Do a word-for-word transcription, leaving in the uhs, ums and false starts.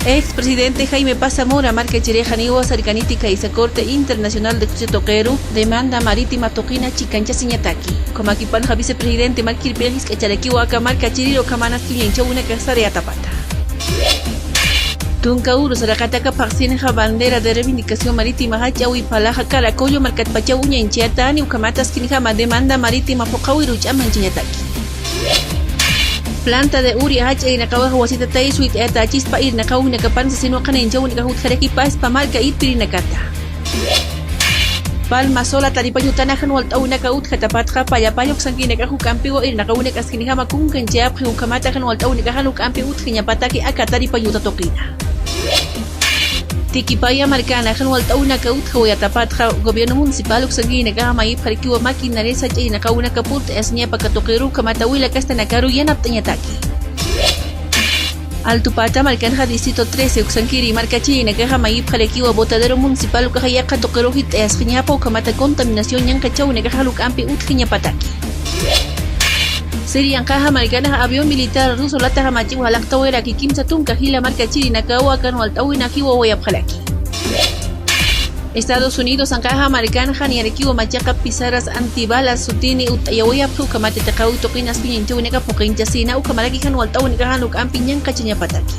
Ex presidente Jaime Paz Zamora markachirixaniwa sarkaniti khaysa Corte Internacional de Justicia tuqiru demanda marítima tuqina chikanchasiñataki. Ukhamakipanxa vicepresidente markirpix jisk'acharakiwa aka markachiriru ukhaman aski uñañchawinakax sara yatapata. Tunka uru saraqataka phaxsinxa bandera de reivindicación marítima jach'a wipalaxa Caracollo markatpachaw uñañchayatani, ukhamat askinjama demanda marítima phuqhawiru ch'amanchañataki. Planta de urea jach'a irnaqawax wasitatay suyt'ayatächispa irnaqawinakapan sasin uqhanañchawinakax utjarakipaspa marka irpirinakata. Palma Sola taripañ utana jan walt'awinaka utjatapatxa palla palla uksankinakax juk'ampiwa irnaqawinaka askinjama kunkanchayapxi, ukhamata jan walt'awinakax jan juk'ampi utjañapataki aka taripañ uta tuqina. Tikipaya markana jan walt'awinaka utjawayatapatxa gobierno municipal uksankinakaxa mayipxarakiwa maquinaria jach'a irnaqawinaka purt'ayasiñapa aka tuqiru ukhamata wila kastanakaru yanapt'añataki. Altupata markanxa distrito trece uksankiri markachirinakaxa mayipxarakiwa botadero municipal ukaxa yaqha tuqiru jit'ayasxañapa ukhamata contaminación ñanqhachawinakaxa juk'ampi utjañapataki. Sirianqaxa markanaxa avión militar ruso lataxa machiw jalaqtawayaraki kimsa tunka jila markachirinakawa jan walt'awinaki wawayapxaraki. Estados Unidos anqaxa markanxa niyarakiwa machaqa pisaras antibalas sutini utt'ayawayapxi ukhamata tiqawi tuqina aski uñañchawinaka phuqinchasina ukhamaraki jan walt'awinakaxa jan juk'ampi ñanqhachañapataki.